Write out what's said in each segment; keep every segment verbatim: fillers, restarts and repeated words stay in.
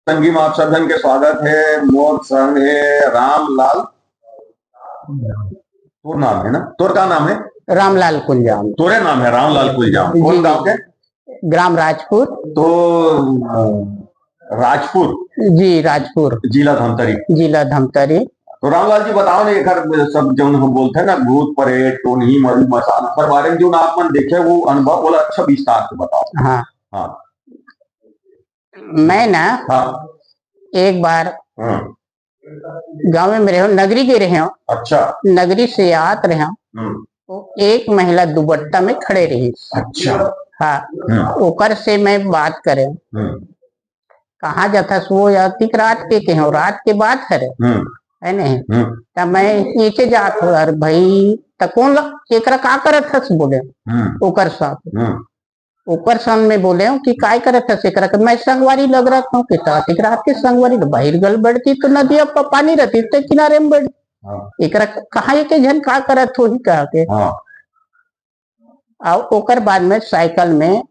संगी में आप सब जन के स्वागत है। मोर संग है रामलाल। तोर नाम है ना? तोर का नाम है? रामलाल कुलजाम। तोरे नाम है रामलाल कुलजाम। कौन जी, गांव जी। के? ग्राम राजपुर। तो, अ, राजपुर? जी, राजपुर। जिला धमतरी। जिला धमतरी। तो रामलाल जी, बताओ ना, एकर सब जौन हम बोलते हैं ना, भूत, प्रेत, टोनही, मरी, मसान, ओकर बारे में जौन आप मन देखे, वो अनुभव, बोला, अच्छा, विस्तार से बताओ। हाँ। हाँ। मैं ना हाँ। एक बार हाँ। गाँव में रहे हूँ, नगरी गे रहे हूँ। अच्छा। नगरी से आत रहे हूँ, हम्म। तो एक महिला दुपट्टा में खड़े रही। अच्छा। हाँ। हम्म। ओकर से मैं बात करे हूँ। हम्म। कहाँ जाथस वो? या अतिक रात के, के हो, रात के बात हरे, हम्म। है नहीं? हम्म। तब मैं नीचे जात हूँ, "अरे भाई, त कौन ल-, एकरा का करत हस?" बोले हम्म। ओकर साथ। हम्म। ओकर सामने बोले हूँ कि "काय करत हस एकरा के?" "मैं संगवारी लग रहा हूँ।" कि "त अतिक रात के संगवारी ल-, बाहिर गल बैठती तो नदिया प-, पानी रहती तो किनारे में बैठ, हाँ। एकरा क-, कहाँ एक झन का करत होही?" कहा के। हाँ। अउ ओकर बाद में साइकिल में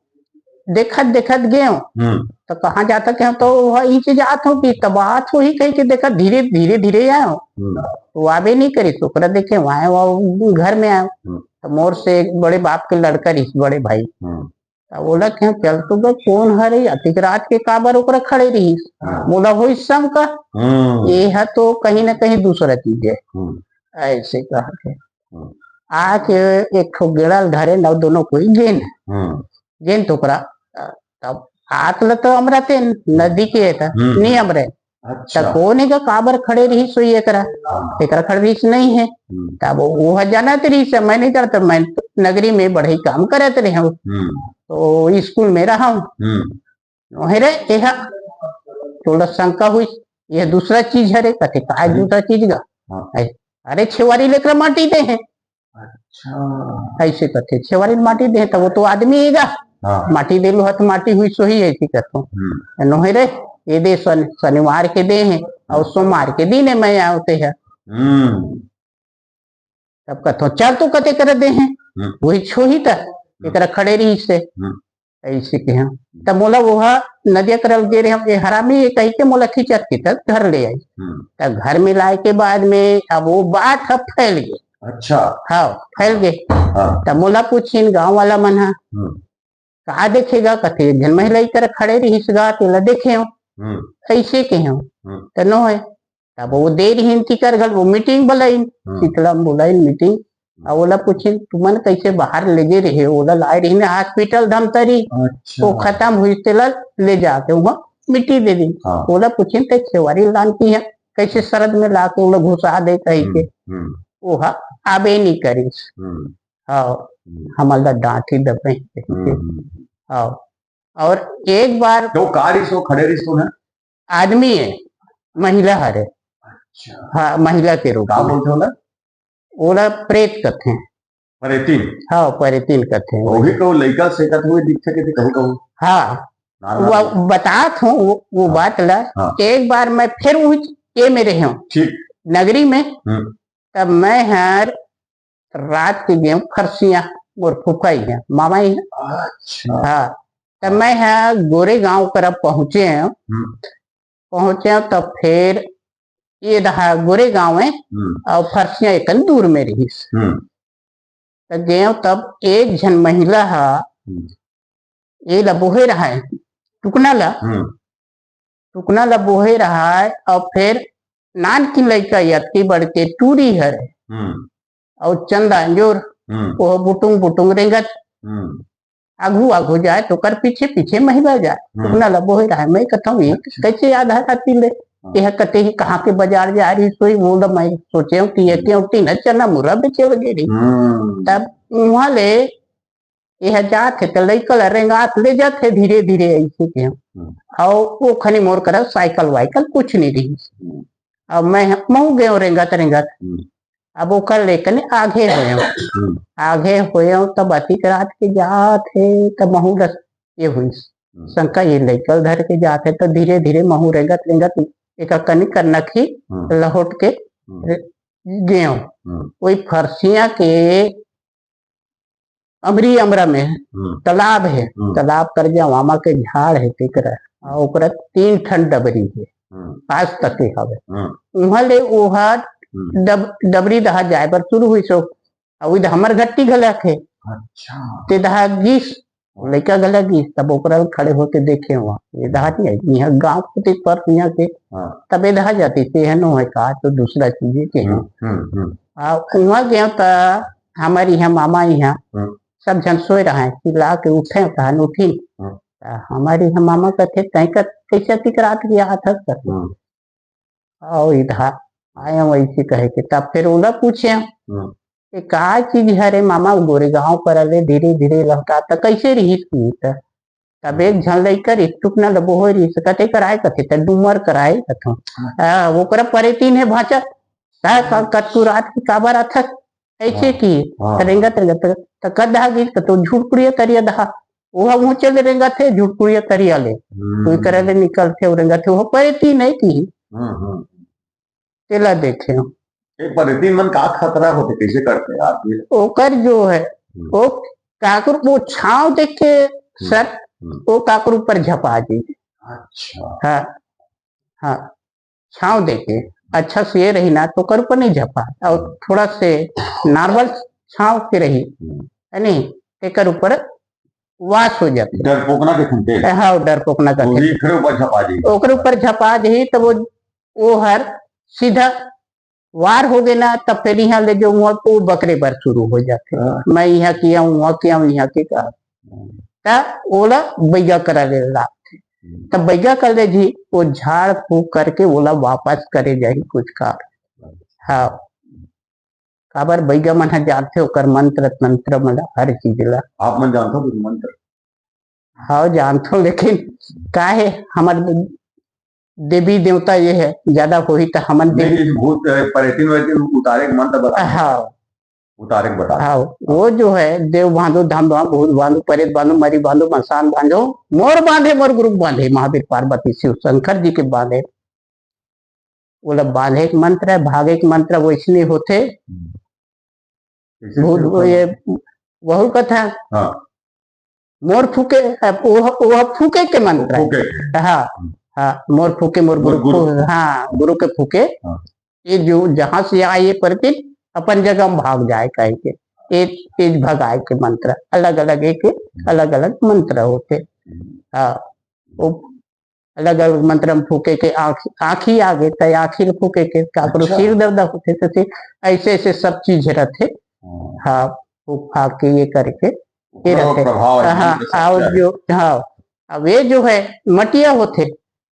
देखत देखत गए हूँ। हम्म। तो कहाँ जाता क्या तो वह ई चीज आत हूँ कि तब आत होही कही के देखत धीरे, धीरे, धीरे आए हूँ। हम्म। तो आबे नहीं करी, तो ओकरा देखे वहाँ, वहाँ घर में आए हूँ। हम्म। तो मोर से एक बड़े बाप के लड़का रहिस, बड़े भाई। हम्म। त बोला कि "चल तो ग, कौन हरे अतिक रात के काबर ओकरा खड़े रहिस?" हाँ। बोला, "होई शंका, हम्म। ये है तो कहीं ना कहीं दूसरा चीज है।" हम्म। ऐसे कहा के हम्म। आके एक ठो गेड़ा ल धरे न, दोनों कोई गेन। हम्म। गेन तो ओकरा, अ, तब आत ल तो अमरा ते नदी के था, हम्म। नहीं अमरे। अच्छा। त कोन एकर काबर खड़े रहिस होही एकरा? हाँ। एकरा खड़े रहिस नहीं है। हम्म। तब वो ह जानत रहिस, मैं नहीं जानता, मैं तो नगरी में बढ़ई काम करत रहे हूँ। हम्म। तो स्कूल में रहा हूँ। हम्म। ओहे रे, एहा थोड़ा शंका हुई, ये दूसरा चीज हरे, कथे, "काय हम्म। दूसरा चीज गा?" हाँ। ऐ, "अरे, छेवारी ल एकरा माटी दे हे।" अच्छा। ऐसे कथे, "छेवारी ल माटी दे हे, त वो तो आदमी हे गा। हाँ। माटी दे लो, हत माटी हुई सोही है," ऐसे कथो। हम्म। नोहे रे, ये दे शन-, शनिवार के दे हे, अउ सोमवार के दिन हे, मैं आयो ते हे। हम्म। तब कथो, "चल तो कते करे दे हे, हम्म। वही छोही त, हम्म। एकरा खड़े रहिस हे।" हम्म। ऐसे के हम। त मोला वो ह नदिया करल गे रहे हम, "ये हरामी हे," कही के मोला खींचत खींचत घर ले आई। हम्म। त घर में लाए के बाद में अब वो बात ह फैल गे। अच्छा। हाँ, फैल गे। हाँ। त मोला पूछिन गाँव वाला मन ह, हम्म। "का देखे गा?" कथे, "एक झन महिला इकर खड़े रहिस गा, तेला देखे हूँ।" हम्म। ऐसे के हूँ। हम्म। त नो है। तब वो दे रहिन तिकर घर, वो मीटिंग बुलाइन, हम्म। शीतला में बुलाइन मीटिंग। हम्म। अउ ओला पूछिन, "तुमन कैसे बाहर ले गे रहे?" ओला लाए रहिन हॉस्पिटल धमतरी। अच्छा। वो खत्म हुई, तेला ले जाके वहाँ मिट्टी दे दी। हाँ। ओला पूछिन, "ते छेवारी लान की है, कैसे सरद में लाके ओला घुसा दे?" कही के। हम्म, हम्म। वो हा आबे नहीं करिस। हम्म। हाँ, हम्म। हमन ला डांट ही दबे। हम्म, हम्म। हाँ, और एक बार तो का रिस वो खड़े रिस तो ना? आदमी है, महिला हरे। अच्छा। हाँ, महिला के रूप का में। बोलते हो ना? ओला प्रेत कथे। परेतीन? हाँ, परेतीन कथे। वही तो लइका से कथे हुए दिखथे के कहीं कहूँ। हाँ, नान वो नान। बतात हूँ वो, वो हाँ। बात ला। हाँ। एक बार मैं फिर उही ये में रहे हूँ। ठीक। नगरी में। हम्म। तब मैं हर रात के गेहूं खरसिया, मोर फुफा ही है, मामा ही है। अच्छा। हाँ, तब मैं है गोरे गांव करा पहुंचे हूँ। हम्म। पहुंचे हूँ, तब फिर ये रहा गोरे गांव में, हम्म। और फरसिया एक दूर में रहिस। हम्म। त गेंव तब एक झन महिला हा, हम्म। ये ला बोहे रहा है, टुकना ला, हम्म। टुकना ला बोहे रहा है, और फिर नान की लइका यतकी बड़ के टूरी हर, हम्म। और चंदा अंजोर, हम्म। वो बुटुंग बुटुंग रेंगत, हम्म। आघू आघू जाए तो कर पीछे पीछे महिला जाए। हम्म। टुकना ला बोहे रहा है, मैं कहता हूँ, "ये अच्छा। कैसे आधा राती ले?" हाँ। यह कहते ही कहाँ के बाजार जा रही सोई, वो तो मैं सोचे हूँ कि ये हम्म। क्यों टीना चना मुर्रा बेचे वगैरह। हम्म। तब वहाँ ले यह जात हे, त लइका ल रेंगात ले जात हे धीरे धीरे ऐसे के। हम्म। अउ वो खनी मोर करा साइकिल वाइकिल कुछ नहीं रही। हम्म। अब मैं, महू गयो रेंगत रेंगत। हम्म। अब ओकर लेकने आगे होयो। हम्म। आगे होयो तब अतिक रात के जात हे, तब महू रस ये हुई। हम्म। शंका ये लइका ल धर के जात हे, तो धीरे धीरे महू रेंगत रेंगत एक कनी कनक ही हम्म। लहोट के हम्म। रे-, गेंव। हम्म। वही फरसिया के अमरी अमरा में हम्म। तालाब है, हम्म। तालाब कर जा, वामा के झाड़ है, तेकरा अउ ओकरा तीन ठन डबरी हे, हम्म। आज तक के हवे। हम्म। उहाँ ले ओहा हम्म। डब-, डबरी डहा जाए बर शुरू होइस, अउ इधर हमर घट्टी घलक हे। अच्छा। ते डहा गिस, लइका घलक गिस, तब ओकरा खड़े होके देखे हुआ, ये डहा नहीं है, यहाँ गाँव के पर यहाँ के, हाँ। तब ये डहा जाती, ते है नो है का, तो दूसरा चीज के है। हम्म, हम्म, हम्म। आ, उहाँ गए त हमर इहाँ मामा इहाँ हम्म। सब झन सोए रहे, चिल्ला के उठे, तहन उठिन। हम्म। त हमर इहाँ मामा कथे, "तैं कर, कैसे अतिक रात के आत हस?" करके। हम्म। "अउ इधर आए हैं वैसे कहे के।" तब फिर ओला पूछे, हम्म। "ये का चीज हरे मामा, गोरेगांव करा ले धीरे-धीरे लहुटा, त कैसे रिहिस?" की त तब एक झन लइका रिहिस, टुकना ल बोहोय रिहिस, कथे, "कराए?" कथे, "त डूमर कराए," कथों। हाँ। आ, ओकरा परेतीन हे भांचा, "का, का, हाँ। कतकू रात के काबर आथस?" ऐसे हाँ। की, हाँ। त रेंगत, रेंगत, त कद आ गिस, कथों, "झुरकुड़िया तरिया डहा।" ओहा मुँह चल रेंगत हे, झुरकुड़िया तरिया ले। हम्म। कोई करे ले निकलथे, अउ रेंगत हे, ओहा परेतीन हे की। हम्म, हम्म। तेला देखे हो। ए, परेतीन मन का खतरा होथे, कैसे करथे आदमी? ओकर जो है, हम्म। वो काकर, वो छांव देख के हम्म। सर, हम्म। वो काकर ऊपर झपा जाही। अच्छा। हाँ, हाँ, छांव देख के। अच्छा से रही ना, तो ओकर ऊपर नहीं झपा। अउ हम्म। थोड़ा से normal छांव के रही, हम्म। है नहीं? एकर ऊपर वास हो जाथे। डरपोकना के खंते। हाँ, डरपोकना का वो खंते। भी खड़े ऊपर झपा जाही। ओकर ऊपर झपा जाही, त वो, वो हर सीधा वार हो गे ना, तब फिर इहाँ ले जो उहाँ को बकरे बर शुरू हो जाथे। हाँ। मैं इहाँ किया हूँ, उहाँ किया हूँ, इहाँ के का। हम्म। त ओला बइगा करा ले लागथे। हम्म। तब बइगा कर ले जी, वो झाड़ फूँक करके ओला वापस करे जाही कुछ काल। हाँ। काबर बइगा मन ह जानथे ओकर मंत्र तंत्र मन ला, हर चीज ला। आप मन जानथो कुछ मंत्र? हाँ, जानथो, लेकिन का हे, हमर देवी देवता ये है, ज्यादा होही त हमन नहीं, देवी इस भूत, अ, परेतीन वरेतीन उतारे के मंत्र बता। हाँ। उतारे के बता। हाँ, वो जो है, देव बांधो, धाम बांधो, भूत बांधो, परेत बांधो, मरी बांधो, मसान बांधो, मोर बांधे, मोर गुरु बांधे, महावीर पार्वती शिव शंकर जी के बांधे। ओला बांधे के मंत्र है, भागे के मंत्र वैसने होथे। हम्म। कैसे भूत, कैसे होथे? ये वहू कथा। हाँ। मोर फूके, अब ओह, ओह फूके के मंत्र है। फूके के। हाँ, हम्म। हाँ, मोर फूके, मोर मोर गुरु गुरु। फू-, हाँ, गुरु के फूके। हाँ। ये जो जहाँ से आए ये परेतीन अपन जगह में भाग जाए कहे के, ये, ये भगाए के मंत्र अलग-अलग, एक हम्म। अलग-अलग मंत्र होथे। हम्म। हाँ, वो अलग-अलग मंत्र में फूके के, आँख, आँखी आगे, त आँखी ल फूके के, काकरो अच्छा। सिर दर्द होथे, त सिर, ऐसे, ऐसे सब चीज रहथे। हाँ। हाँ, फूक फाक के ये करके, ये ओकरो रहथे। प्रभाव है, हाँ, मंत्र से और क्या है? जो, हाँ, अब ये जो है, मटिया होथे,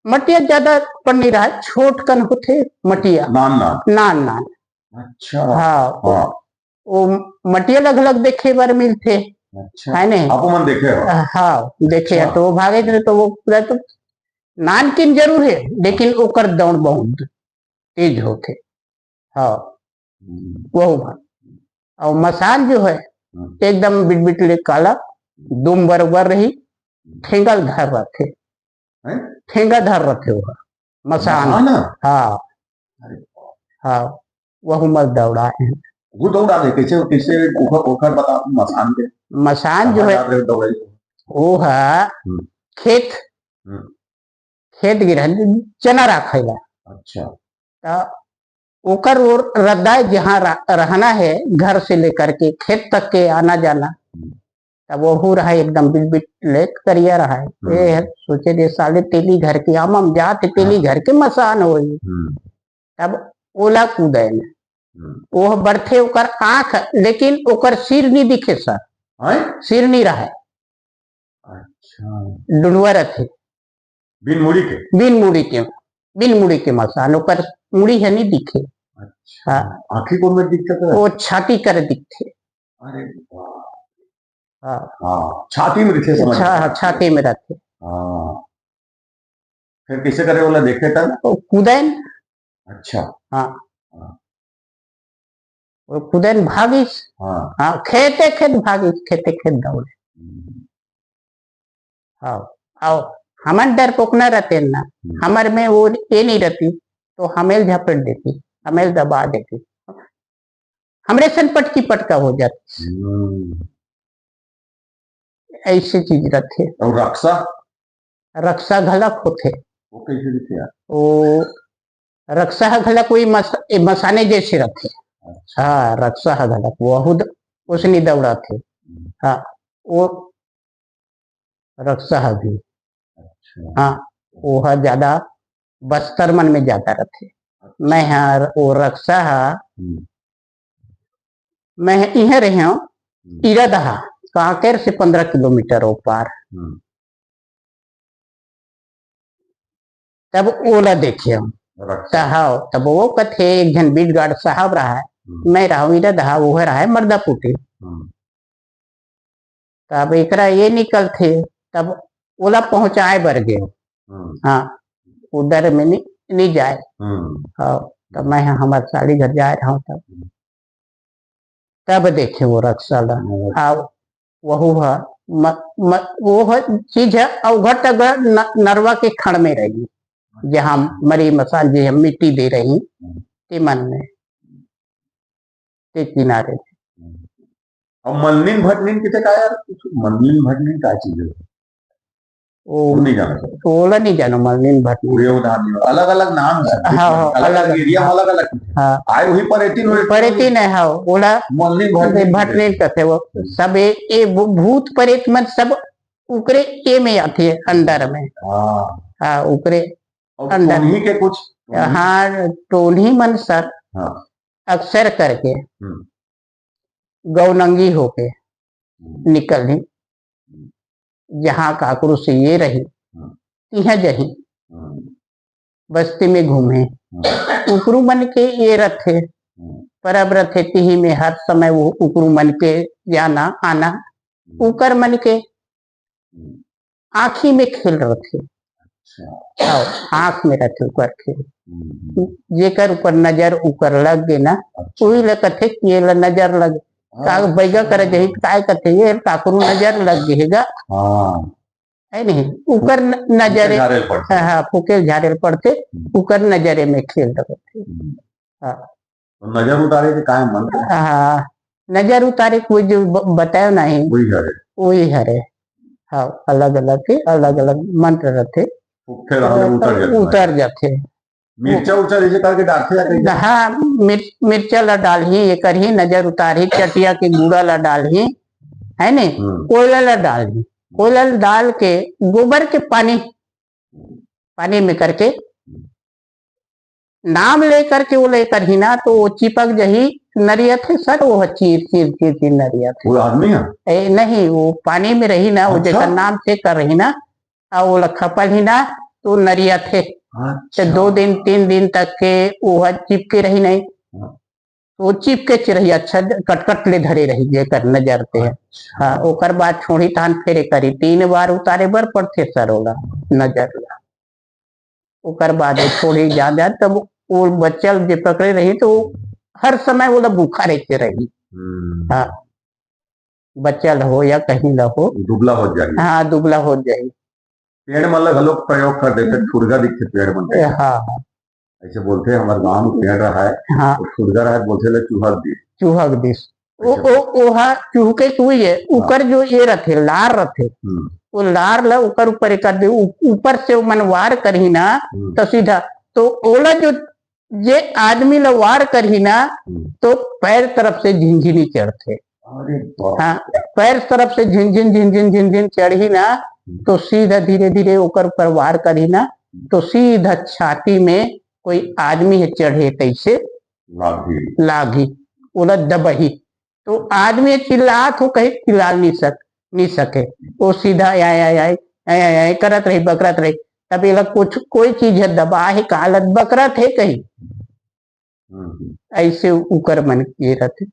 मटिया ज्यादा पर नहीं रहा, छोट कन होथे मटिया। नान, नान। नान, नान। अच्छा। हाँ, हाँ। वो मटिया लगलग देखे बर मिलथे, अच्छा। है ने? आप मन देखे हो? हाँ, देखे अच्छा। तो वो भागे थे, तो वो पूरा तो नानकिन जरूर है, लेकिन ओकर दौड़ बहुत तेज होथे। हाँ, हम्म। वो भाग। और मसान जो है, हम्म। एकदम बिटबिट ले काला, दुम बरोबर रही, हम्म। ठेंगा ल धर रथे। हैं? ठेंगा धर रथे वो, मसान। मसान? हाँ। अरे बाप। हाँ, वहू मल दौड़ाए हैं। वो दौड़ा दे, कैसे, कैसे, ओखर, ओखर बता, मसान के। मसान जो कहाँ है, जात रहे दौड़ाई? वो है हम्म। खेत, हम्म। खेत गिरहन, चना राखैला। अच्छा। त ओकर वो रद्दा जहाँ रा-, रहना है, घर से लेकर के खेत तक के आना जाना, हम्म। तब वहू रहा एकदम बिलबिट ले करिया रहा है। हम्म। ये है, सोचे रे साले तेली घर के, आमम जात तेली हाँ। घर के मसान होई। हम्म। तब ओला कूदे न। हम्म। ओह बरथे ओकर आँख, लेकिन ओकर सिर नहीं दिखे सर। हैं? सिर नहीं रहे। अच्छा। डुंडवा रथे। बिन मुड़ी के? बिन मुड़ी के, बिन मुड़ी के मसान, ओकर मुड़ी है नहीं दिखे। अच्छा। हाँ। आँखी को में दिखता था? वो छाती कर दिखथे। अरे वाह। हाँ। हाँ, छाती में दिखे समझ छा-, में। छाती में रथे। हाँ। फिर कैसे करे वाला देखे था? वो कूदे न। अच्छा। हाँ। हाँ। वो कूदे न भागिस। हाँ। हाँ, खेते खेत भागिस, खेते खेत दौड़े। हम्म। हाँ, आओ, हमन डरपोकना रहते ना, हम्म। हमर में वो ये नहीं रहती, तो हमेल झपट देती, हमेल दबा देती, हमरे सन पटकी पटका हो जाती। हम्म। ऐसी चीज रथे। और रक्षा? रक्सा घलक होथे। वो कैसे दिखे यार? वो रक्सा ह घलक वही मस-, ए, मसाने जैसे रथे। अच्छा। हाँ, रक्सा ह घलक बहुत उसनी दौड़ाथे। हम्म। हाँ, वो रक्सा ह भी। अच्छा। हाँ, वो ह ज्यादा बस्तर मन में ज्यादा रथे। अच्छा। मैं ह वो रक्सा ह, हम्म। मैं इहे रहे हूँ, हम्म। इरदहा, कांकेर से पंद्रह किलोमीटर ओ पार। हम्म। तब ओला देखे हूँ। रक्सा। त हव, तब वो कथे, एक झन बीट गार्ड साहब रहा है, हम्म। मैं रहा हूँ इरदहा, वो रहा है मर्दापुटी। हम्म। तब एकरा ये निकलथे, तब ओला पहुंचाए बर गे। हम्म। हाँ, उधर में नहीं, नहीं जाए। हम्म। हाँ, तब मैं ह-, हमार साली घर जाए रहा हूँ तब। हम्म। तब देखे वो रक्सा ला। हम्म। हाँ, वहू ह, म-, म-, वो ह, चीज है, अवघड़ तक न-, नरवा के खड़ में रही, जहाँ मरी मसान जी हम मिट्टी दे रही, हम्म। ते मन में, ते किनारे। हम्म। अब मलनिन भटनिन किथे का यार? कुछ मलनिन भटनिन का चीज है? वो नहीं जाना सर। ओला नहीं जानो, मलनिन भटनिन। पूरे उदाहरण नहीं। अलग-अलग नाम है। हाँ, हाँ, अलग-अलग अलग-अलग। एरिया में अलग-अलग। हाँ। आए वही परेतिन, वही परेतिन है, हाँ, ओला मलनिन भटनिन भटनिन कथे वो। हम्म। सब ए, ए भू-, भूत परेत मन सब उकरे ए में आथे, अंदर में। हाँ। हाँ, उकरे और अंदर टोनही में। के कुछ? हाँ, टोनही मन सर हाँ। अक्सर करके हम्म। गौनंगी होके हम्म। निकलही, हम्म। जहाँ काकरो से ये रही, हम्म। तिहाँ जही, हम्म। बस्ती में घूमे। हम्म। उकरू मन के ये रथे, हम्म। परब रथे, तिही में हर समय वो उकरू मन के जाना आना, हम्म। उकर मन के हम्म। आँखी में खेल रथे। अच्छा। हाँ, आँख में रथे उकर खेल। हम्म। जेकर ऊपर नजर उकर लग गे ना, अच्छा। उही ल कथे कि ये ल नजर लगे। हाँ। का बैगा करे जही, काय कथे, ये काकरू नजर लग गे हे गा। हाँ। है नहीं? उकर न-, फूके नजरे, झारे ल पड़थे। हाँ, हाँ, फूके झारे ल पड़थे, हम्म। उकर नजरे में खेल रथे। हम्म। हाँ। तो नजर उतारे के काय मंत्र? हाँ, नजर उतारे के वो जो ब-, बतायो नहीं, वही हरे। वही हरे। हाँ, अलग-अलग के अलग-अलग मंत्र रथे। उठे रहने उतर जाथे। उतर जाथे। मिर्चा उर्चा जैसे करके डालथे या कहीं? हाँ, मिर-, मिर्चा ला डालही, ये करही, नजर उतारही, चटिया के गुड़ा ला डालही, है ने? हम्म। कोयला ला डालही, कोयला ला डाल के गोबर के पानी, पानी में करके नाम लेकर के वो लेकर ही ना, तो वो चिपक जही, नरियत है सर, वो चीर, चीर, चीर, चीर नरियत है। वो आदमी है? ए, नहीं, वो पानी में रही ना, वो अच्छा? जैसा नाम से कर रही ना, आ वो खपल ही ना, तो नरियत है। अच्छा। तो दो दिन, तीन दिन तक के वो चिपके रही नहीं। हाँ। तो चिपके च रही, अच्छा, कटकट ले धरे रही, जेकर नजर ते है। अच्छा। हाँ, ओकर बाद छोड़ी तहन फेर करी, तीन बार उतारे बर पड़थे सर ओला, नजर ला। ओकर बाद वो थोड़ी ज्यादा, तब वो बच्चा ल जे पकड़े रही, तो हर समय ओला बुखार ऐसे रही। हम्म। हाँ, बच्चा ल हो या कहीं ल हो। दुबला हो जाही। हाँ, दुबला हो जाही। पेड़ मन ल घलो प्रयोग कर देथे, ठुरगा दिखथे पेड़ मन के। हाँ, हाँ। ऐसे बोलथे, हमर गांव में पेड़ रहा है, हाँ। वो ठुरगा रहा है, बोलथे ले चूहक दिस। चूहक दिस। वो, ऐसे वो, वो हा चूहके के हुई है, हाँ। ऊपर जो ये रथे, लार रथे, हम्म। वो लार ला ऊपर, ऊपर कर दे, ऊ-, ऊपर से वो मन वार करही ना, हम्म। तो सीधा, तो ओला जो, जे आदमी ला वार करही ना, हम्म। तो पैर तरफ से झिनझिनी चढ़थे। अरे बाप हाँ, रे। पैर तरफ से झिनझिन, झिनझिन, झिनझिन चढ़ही ना, हम्म। तो सीधा धीरे धीरे ओकर ऊपर वार करही ना, हम्म। तो सीधा छाती में कोई आदमी है चढ़े तैसे लागही। लागही, ओला दबही। तो आदमी चिल्लात हो कहीं चिल्ला नहीं सक-, नहीं सके। वो सीधा आय, आय, आय, आय, आय, आय करत रही, बकरत रही। तब ये लोग कुछ, कोई चीज है दबा है, कालत बकरत है कहीं। हम्म। ऐसे उकर मन के रथे।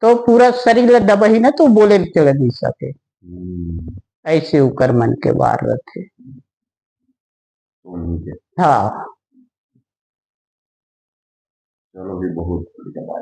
तो पूरा शरीर ला दबही ना, तो बोले चल नहीं सके। हम्म। ऐसे उकर मन के वार रथे। उन्हीं के। हाँ। चलो, भी बहुत बढ़िया बात।